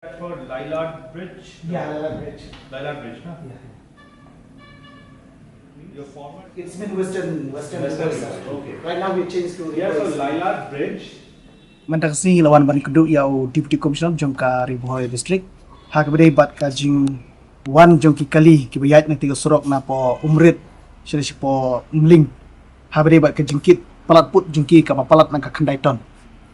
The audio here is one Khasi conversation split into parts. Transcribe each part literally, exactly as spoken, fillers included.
For Lillard Bridge? Yeah, Lillard Bridge. Lillard Bridge, huh? Yeah. Your former. It's been Western, Western. Western, Reserve. Okay. Right now we changed to. Yeah, so Lillard Bridge. Mynta ka sngi la wan ban kynduh ïa u Deputy Commissioner jong ka Ri Bhoi District ha kaba dei bad ka jingwan jong ki kali kiba ïaid na kata ka surok na poh Umrit sha sha poh Umling, ha kaba dei bad ka jingkit palat put jong ki kaba palat na ka khyndai ton.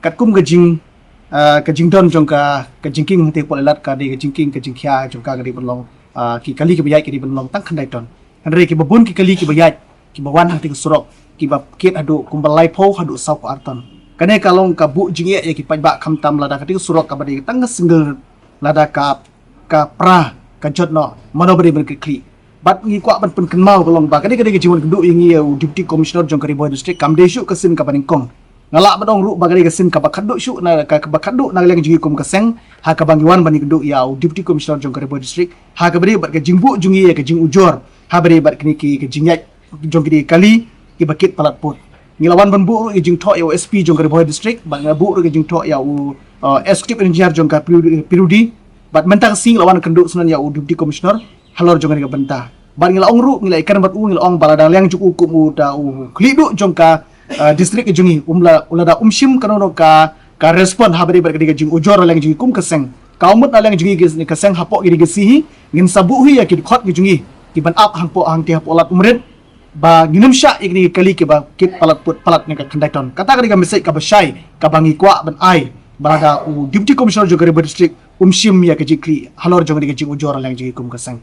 Katkum ka jing, ah, ka jingdon jong ka, ka jingkieng hangtei poh Lillard ka dei ka jingkieng ka jingkhia jong ka ka dei ban long, ah, ki kali kiba ïaid ka dei ban long tang khyndai ton. Hynrei kiba bun ki kali kiba ïaid kiba wan hangtei ka surok kiba kit haduh kumba laiphew haduh sawphew ar ton. Kane ka long ka buh jingeh ïa ki paidbah khamtam lada katei ka surok kaba dei tang ka single lada ka, ka pra ka jot noh, mano ba dei ban kit khlieh. Bad ngi kwah ban pynkynmaw ka long ba ka dei, ka dei ka jingwan kynduh ïa ngi ïa u Deputy Commissioner jong ka Ri Bhoi District kam dei shuh ka sien kaba nyngkong. Nga lah ban ong ruh ba ka dei ka sien kaba khatduh shuh na ka, kaba khatduh na ka liang jong ngi kum ka seng ha kaba ngi wan ban ïakynduh ïa u Deputy Commissioner jong ka Ri Bhoi District ha kaba dei bad ka jingbuh jong ngi ïa ka jingujor ha kaba dei bad kine ki, ka jingïaid jong kine ki kali kiba kit palat put. Ngi la wan ban buh ruh ïa ka jingthoh ïa u S P jong ka Ri Bhoi District bad ngi la buh ruh ïa ka jingthoh ïa u, uh, Executive Engineer jong ka P W D, P W D. Bad mynta ka sngi ngi la wan kyndit sngewbha ïa u Deputy Commissioner halor jong kane ka bynta. Bad ngi la ong ruh, ngi la ïakren bad u, ngi la ong ba lada liang jong u kum u da u khlieh duh jong ka, uh, district jong ngi, um la, u lada um shim kano kano ka, ka respond ha kaba dei bad ka dei ka jingujor liang jong ngi kum ka seng. Ka mut na liang jong ngi ka seng hapoh kine ki sngi hi ngin sa buh hi ïa ki dkhot ki jong ngi kiban ap hangpoh hangtei hapoh Lad Umrit ba ngin ym shah ïa kine ki kali kiba kit palat put palat na ka khyndai ton. Kata ka dei ka message kaba shai kaba ngi kwah ban ai ba lada u Deputy Commissioner jong ka Ri Bhoi District um shim ïa ka jingkhlieh halor jong kane ka jingujor liang jong ngi kum ka seng.